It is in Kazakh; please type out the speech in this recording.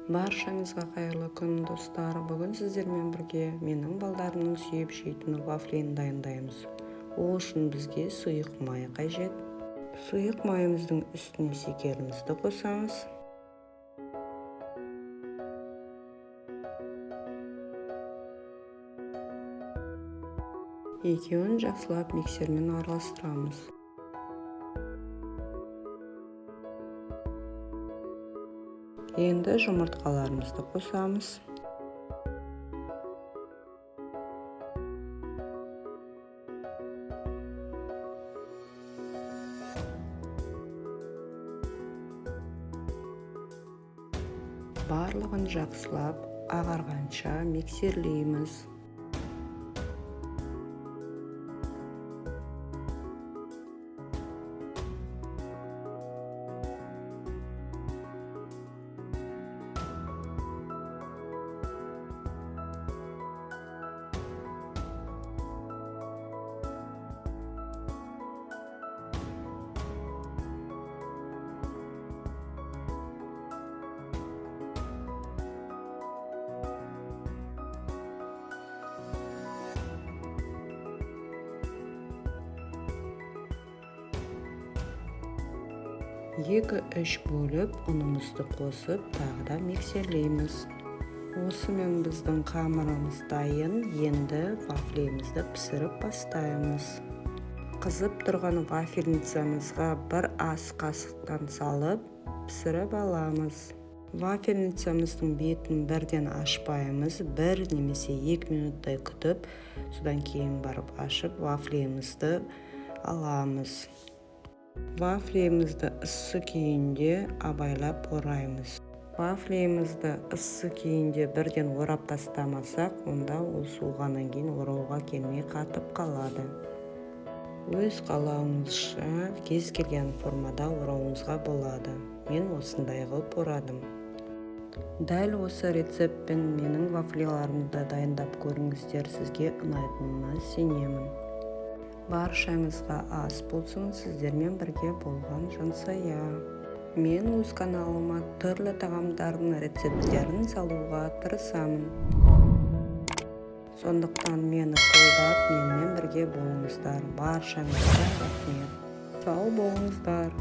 Баршаңызға қайырлы күн, достар! Бүгін сіздермен бірге менің балдарымның сүйіп жейтін вафлин дайындаймыз. Ол үшін бізге сұйық май қажет. Сұйық майымыздың үстіне шекерімізді қосамыз. Екеуін жақсылап миксермен араластырамыз. Енді жұмыртқаларымызды қосамыз. Барлығын жақсылап ағарғанша миксерлейміз. 2-3 бөліп ұнымызды қосып, тағы да миксерлейміз. Осымен біздің қамырымыз дайын. Енді вафлемізді пісіріп бастаймыз. Қызып тұрған вафельницамызға бір ас қасықтан салып, пісіріп аламыз. Вафельницамыздың бетін бірден ашпаймыз, 1 немесе 2 минуттай күтіп, содан кейін барып ашып, вафлемізді аламыз. Вафлемізді ыссы күйінде абайлап ораймыз. Вафлемізді ыссы күйінде бірден орап тастамасақ, онда ол суығаннан кейін орауға келмей, қатып қалады. Өз қалауыңызша кез келген формада орауыңызға болады. Мен осындай қылып орадым. Дәл осы рецептпен менің вафлиларымды дайындап көріңіздер, сізге ұнайтынына сенемін. Баршаңызға ас болсын! Сіздермен бірге болған Жансая. Мен өз каналыма түрлі тағамдардың рецепттерін салуға тырысамын. Сондықтан мені қолдап, менімен бірге болыңыздар. Баршаңызға рахмет, сау болыңыздар!